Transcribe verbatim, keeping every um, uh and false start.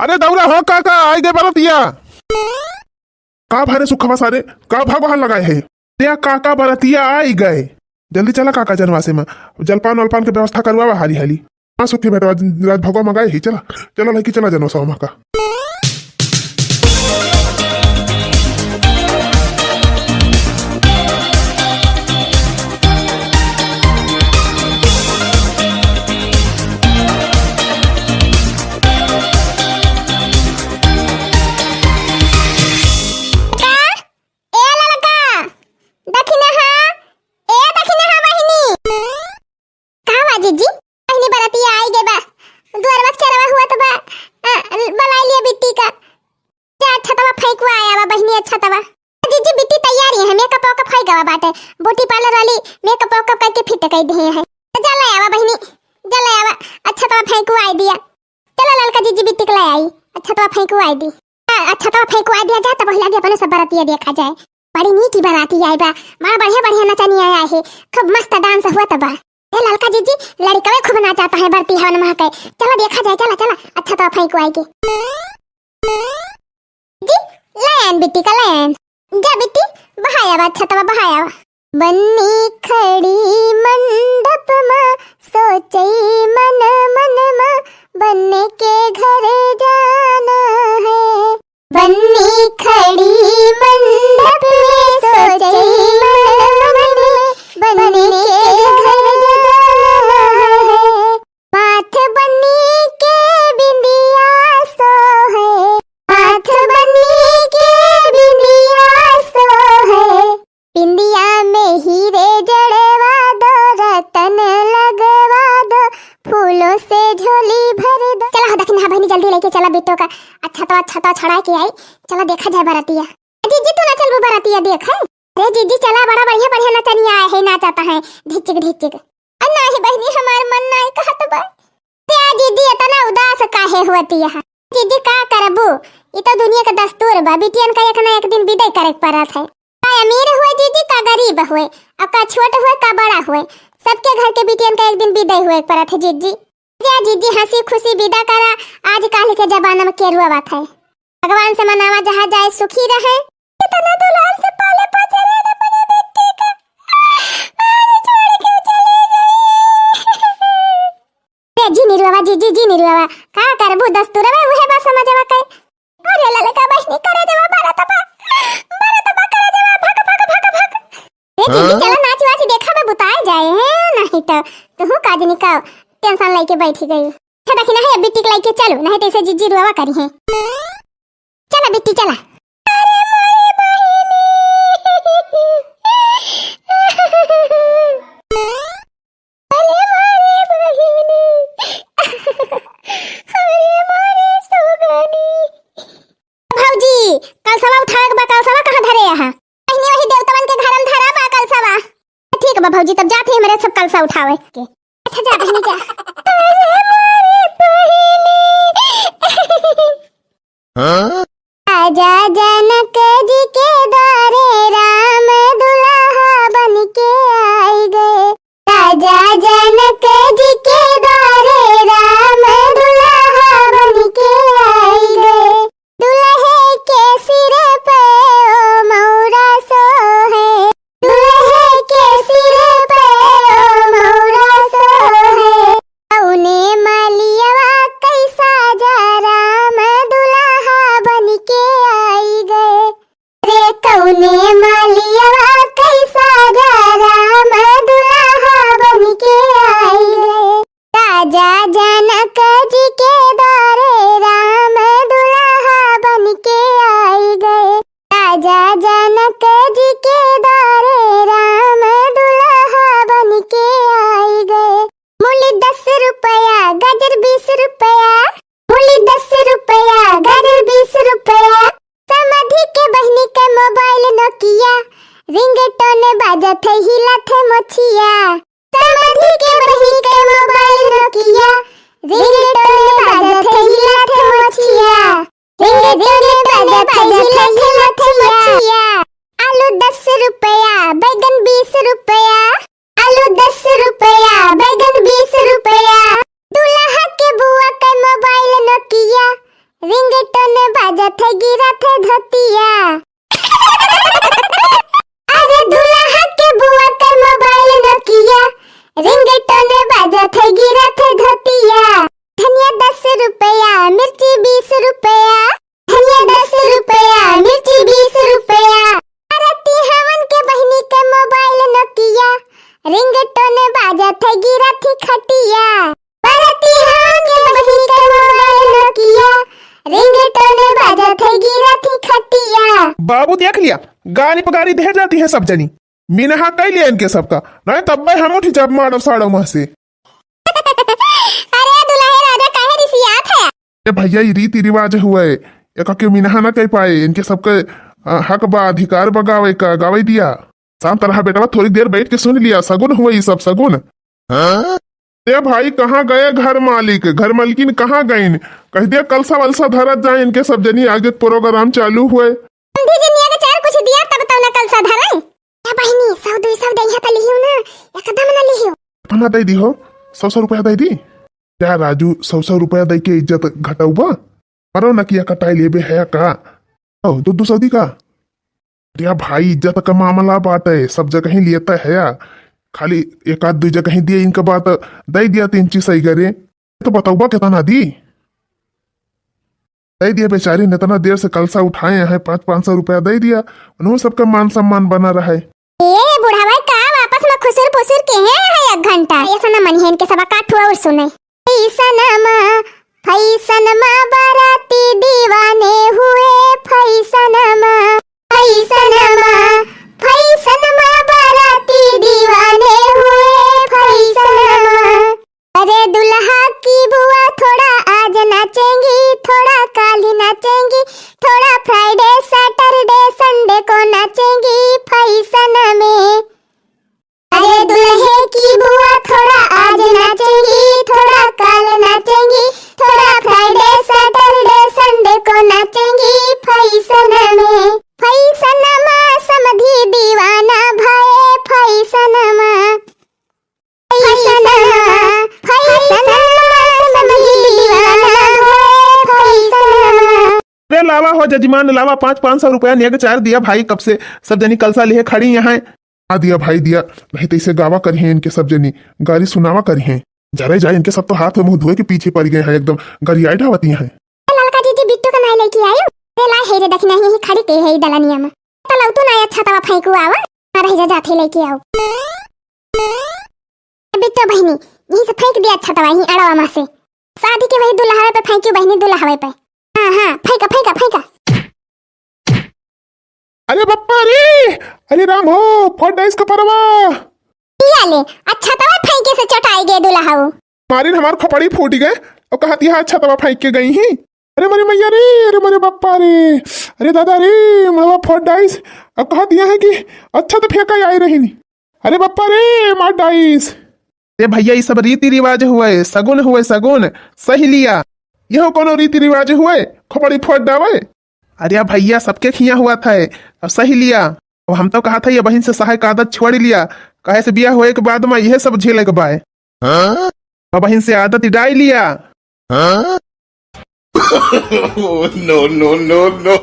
अरे दौड़ा हो काका, आई गए बरतिया। का भरे सुखवा सारे, का भगवान लगाए है? या काका बरतिया आई गए। जल्दी चला काका जनवासे में, जलपान वलपान के व्यवस्था करवावा हाली हाली। हाँ सुखी बेटवा, राज भगवा मंगाए ही, चला, चला लड़की चला जनवासा में का। का? ए ललका, दखिनहा, ए दखिनहा बहिनी। का हुआ जीजी? बहिनी बरतिया आई गए बा, दुअरवा के चरवा हुआ तो बा, आ, बलाई लिया बिट्टी का। जा अच्छा तवा फेंकुआ आया बा बहिनी, अच्छा तवा। जीजी बिट्टी तैयारी है, मेकअप वेकअप है गवा बाटे, ब्यूटी पार्लर वाली मेकअप वेकअप करके फिट कर दे है। तो जा ले आवा बहिनी, जा ले आवा, अच्छा तवा फेंकुआ आई दिया। चला ललका जीजी बिट्टी के ले आई, अच्छा तवा फेंकुआ आई दी। हाँ, अच्छा तवा फेंकुआ दिया जा, तब वही लगे अपने सब बरतिया देखा जाए। बड़ी नीक बराती आई बा, बड़ा बढ़िया बढ़िया नचनिया आया है, खूब मस्त डांस हुआ तबा। ए ललका जीजी, लड़कवे खूब नाचाता है बरती हवन महा के। चला देखा जाए, चला चला, अच्छा तवा फेंकुआ आई के। जी, लायन बिट्टी का लायन। जा बिट्टी, बहाया बा, अच्छा तवा बहाया बा। बन्नी खड़ी मंडप मा, सोचई मन मन मा, बन्ने के घर जाना है। बन्नी खड़ी मंडप में, सोचई मन मन में, बन्ने के घर जाना है। माथ बन्नी के बिंदिया सोहे, माथ बन्नी के बिंदिया सोहे। बिंदिया में हीरे जड़वा दो, रतन लगवा दो, फूलों से झोली भर दो। चला हो दखिनहा बहिनी, जल्दी लेके चला बिट्टो का। अच्छा तो, अच्छा तो छड़ा के आई, चला देखा जाए बरतिया। जीजी तू ना चलबू बरतिया देख है? अरे जीजी चला, बड़ा बढ़िया बढ़िया नचनिया आए है, नाचता है ढिचिक ढिचिक। अरे नाही बहिनी, हमार मन नाही कहत बा। ए जीजी, इतना उदास काहे होती है? जीजी, का करबू, ई तो दुनिया के दस्तूर बा, बिटियन का एक ना एक दिन विदाई करे के पड़त है। का अमीर हुए जीजी, का गरीब हुए, और का छोट हुए, का बड़ा हुए, सबके घर के बिटियन का एक दिन विदाई हुए के पड़त है जीजी। जा जीजी, हंसी खुशी विदा करा, आजकल के जमाना में के रुआवत है। भगवान से मनावा, जहाँ जाए सुखी रहे। इतना दुलार से पाले पोसे रहे अपने बेटी का, आज छोड़ के चली गई। ए जी निरुआवा, जी, जी, जी निरुआवा, का करबू, दस्तूरवा उहे बा समझवा के। अरे ललका बहिनी, करे देवा बरत बा, बरत बा, करे देवा, भग, भग, भग, भग। ए जीजी, हाँ? चला नाच वाच देखा बा, बुताए जाए हैं, नहीं तो तुहू काजनी का टेंशन लेके बैठी गई। अच्छा दखिनहा, बिट्टी के लेके चलो, नहीं तो ऐसे जीजी रुआवा करी हैं। चला बिट्टी, चला। अरे मोरे बहिनी। अरे मोरे बहिनी। अरे मोरे सोगनी। भौजी, कलसवा उठावे के बा, कलसवा कहाँ धरे यहाँ? बहिनी, वही देवतवन के घर में धरा बा कलसवा। ठीक बा भौजी, तब जात ही हमरे सब कलसा उठावे के। अच्छा जा बहिनी जा। अरे मोरे बहिनी। हाँ? राजा जनक जी के द्वारे राम दुल्हा बन के आई गए। राजा जनक जी के द्वारे राम दुल्हा बन के आई गए। दुल्हे के सिर पे ओ मौरा सोहे। दुल्हे के सिर पे ओ मौरा सोहे। रिंगटोन बाजत है, गिरत है धोतिया। अरे दुल्हा के बुआ के मोबाइल नोकिया, रिंगटोन बाजत है, गिरत है धोतिया। धनिया दस रुपया, मिर्ची बीस रुपया। धनिया दस रुपया, मिर्ची बीस रुपया। परती हवन के बहिनी के मोबाइल नोकिया, रिंगटोन बाजत है, गिरत ही खटिया। परती हवन के बहिनी के मोबाइल नोकिया, रिंगटोन बाजत है, गिरत ही खटिया। बाबू देख लिया, गारी पगारी दे जाती है सब जनी। मिनहा कई लिया इनके सबका, नहीं तब मैं हम उठी जब मारो साड़ो मुँह से। अरे दुल्हे राजा काहे रिसियात है? ए भैया, ई रीति रिवाज हुए, एका के मिनहा ना कह पाए, इनके सबके, अ, हक बा, अधिकार बा गावे का, गावे दिया। शांत रहा बेटवा, थोड़ी देर बैठ के सुन लिया, सगुन हुए ई सब सगुन। हाँ? ए भाई, कहाँ गए घर मालिक, घर मालकिन कहाँ गइन? कह दिया कलसा वलसा धरत जाए, इनके सब जनी आगे प्रोग्राम चालू हुए। समधी जी, निया के चार कुछ दिया तब तो ना कलसा धरे। ए बहिनी, सौ दुई सौ देइहा त लिहियो ना, एकदम ना लिहियो। कितना दे दी हो? सौ सौ रुपया दे दी? क्या राजू, सौ सौ रुपया दे के इज्जत घटउबा? मरो नकिया कटाई लेबे है का? ओ, दो दो सौ दी का? अरे भाई, इज्जत का मामला बाटे, सब जगह ही लेता है या? खाली एक आध दो जगह ही दिए, इनका बात दे दिया तीन चीज सही करे। तो बतउबा कितना दी? दे दिया बेचारी ने, इतना देर से कलसा उठाए हैं, पाँच पाँच सौ रुपया दे दिया, उन्हों सबका मान सम्मान बना रहा है। ए बुढ़ावा, का आपस में खुसुर फुसुर के हैं, है एक घंटा? ऐसा न मनिहन के सबा काठुआ और सुने। फैशन मा, फैशन मा बाराती दीवाने हुए, फैशन मा, फैशन मा, फैशन मा बाराती दीवाने हुए, फैशन मा। अरे दुल्हा की बुआ थोड़ा आज नाचेंगी, थोड़ा काल ही नाचेंगी, थोड़ा फ्राइडे, सैटरडे, संडे को नाचेंगी फैशन में। अरे दुल्हे की बुआ थोड़ा आज नाचेंगी, थोड़ा काल नाचेंगी, थोड़ा फ्राइडे, सैटरडे, संडे को नाचेंगी फैशन में। फैशन मा समधी दीवाना भए फैशन मा। फैशन मा, फैशन मा समधी दीवाना भए फैशन मा। अरे लावा हो जजमान, लावा, पाँच, पाँच सौ रुपया नेग चार दिया भाई, कब से सब जनी कलसा लिहे खड़ी यहाँ। हाँ दिया भाई दिया, नहीं तो इसे गावा करिहे इनके सब जनी, गारी सुनावा करिहे। जरे जाए इनके सब तो हाथ में मुँह धोए के पीछे पड़ गए हैं, एकदम गरियाए ढावती हैं। ए ललका जीजी बिट्टू का नाई लेके आयो। ए ला हे रे दखिना ही खड़ी के है दलनिया में। तो लौटू ना अच्छा तवा फेंकू आवा। आ रही जा जाथे लेके आओ। बिट्टू बहिनी, यहीं से फेंक दिया अच्छा तवा ही अड़वा में से। शादी के वही दुल्हावे पे फेंकियो बहिनी, दुल्हावे पे। हाँ, हाँ, फेंका, फेंका, फेंका। अरे बप्पा रे, अरे राम हो, फोड़ डाइस का परवा। पिया ले, अच्छा तवा फेंके से चटाई गए दुल्हाऊ। मारिन हमार खोपड़ी फूट गए, और कहत यहाँ अच्छा तवा फेंक के गई ही। अरे मरे मैया रे, अरे मरे बप्पा रे, अरे दादा रे, मुड़वा फोड़ डाइस। अब कहत यहाँ है कि अच्छा तो फेंका आई रही नहीं। अरे बप्पा रे, मार डाइस। ए भैया, ई सब रीति रिवाज हुए, सगुन हुए, सगुन। सही लिया। यहो कोनो रीति रिवाज हुए, खोपड़ी फोड़ डावे। अरे भैया, सबके खिया हुआ था, अब सही लिया। अब हम तो कहा था ये बहिन से सहाय का आदत छोड़ लिया, काहे से बियाह होए के बाद में यह सब झेले के बाय। हाँ? अब बहिन से आदत डाल लिया। हाँ? No, no, no, no।